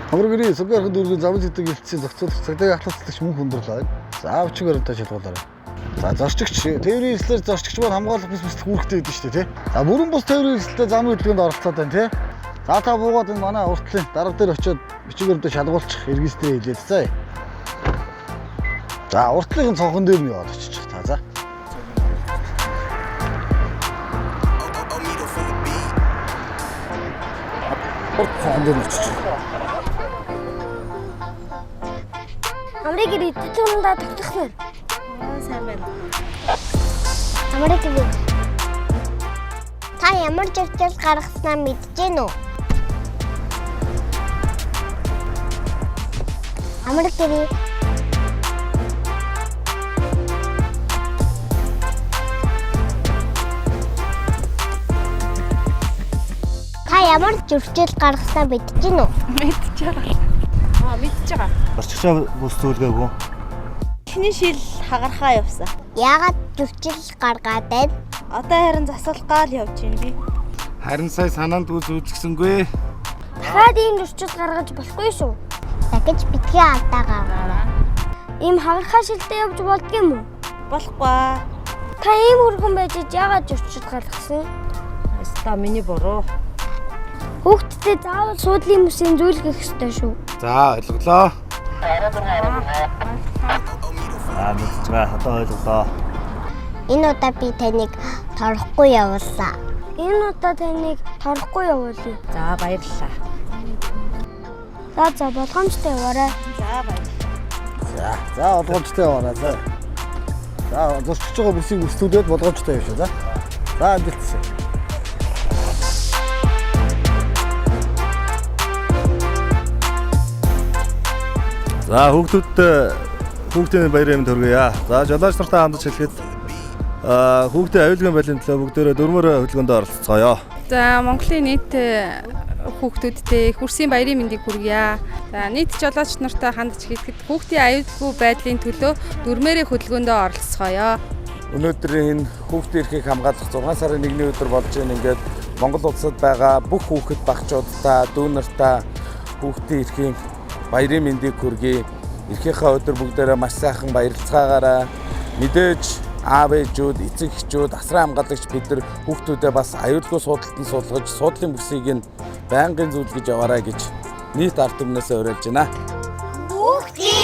Хамар гэрээ Сүнгээхэн дүүргийн замын зэдэг элтсийн зохицуулах цагдаагийн ахлах цэцэгч мөн хүндрэл байна. За бичиг баримтаа шалгуулаарай. За зорчигч тээврийн эрсдлээр зорчигч маань хамгаалах бүс бүслэх үүрэгтэй байдаг шүү дээ, тий. За бүрэн бус тээврийн эрсдэлтэй замын хөдөлгөөнд оролцоод байна, тий. За та буугаад энэ манай уртлын дарга дээр очиод бичиг баримтаа шалгуулчих эргээстэй хэлээд заа. За уртлын цонхон дээр нь яваад очих та за. Урт цонхон дээр нь очих. Амрыг гэрээ тэтгэврээ тогтох нэр. Сайн байна. Амрыг гэрээ. Та ямар зөрчил гаргаснаа мэдэж гин үү? Амрыг гэрээ. Та ямар зөрчил гаргаснаа мэдэж гин үү? Мэдж байгаа. Аа, мэдж байгаа. Зорчигчаа бүс зүйлгээгүй. Эхний шил хагархаа явсан. Яагаад зөрчил гаргаад байна? Одоо харин засалгаа л явж байна би. Харин сая санаанд үз үзгэсэнгүй. Дахиад ийм зөрчил гаргаж болохгүй шүү. Дахиж битгий алдаа гаргаарай. Ийм хагархаа шилдэ явж болдго юм уу? Болохгүй. аа. Та ийм хөргөн байж яагаад зөрчил гаргасан? Өста миний буруу. Хүүхдтэд заавал суудлын бүсийн зүйлгэх ёстой шүү. За ойлголоо. Аа мэдж байгаа. Одоо ойлголоо. Энэ удаа би таныг торхгүй явуулсан. Энэ удаа таныг торхгүй явуулъя. За баярлалаа. За за болгоомжтой яваарай. За баярлалаа. За за болгоомжтой яваарай за. За зорчигч байгаа бүсийг өстүүлээд болгоомжтой явшаа за. За амжилт. За хүүхдүүд хүүхдийн баярын мэнд хүргье. За жолооч нартай хандаж хэлэхэд аа хүүхдийн аюулгүй байдлын төлөө бүгдээрээ дөрмөр хөдөлгөөнд оролцоё. За Монголын нийт хүүхдүүдтэй их үрсийн баярын мэндийг хүргье. За нийт жолооч нартай хандж хэлэхэд хүүхдийн аюулгүй байдлын төлөө дөрмээрээ хөдөлгөөндөө оролцоё. Өнөөдөр энэ хүүхдийн эрхийг хамгаалах 6 сарын 1-ний өдөр болж байна. Ингээд Монгол улсад байгаа бүх хүүхэд багчуудтай, дүү нартай хүүхдийн эрхийн баярын мэндийг хүргэе. Эрхийнхээ өдөр бүгдээрээ маш сайхан баярлцгаагаарай. Мэдээж аав ээжүүд, эцэг эхчүүд, асран хамгаалагч бид нар хүүхдүүдээ бас аюулгүй суудалд нь суулгаж, суудлын бүсийг нь байнгын зүүлгэж яваарай гэж нийт ард түмнээсээ уриалж байна. Хүүхдийн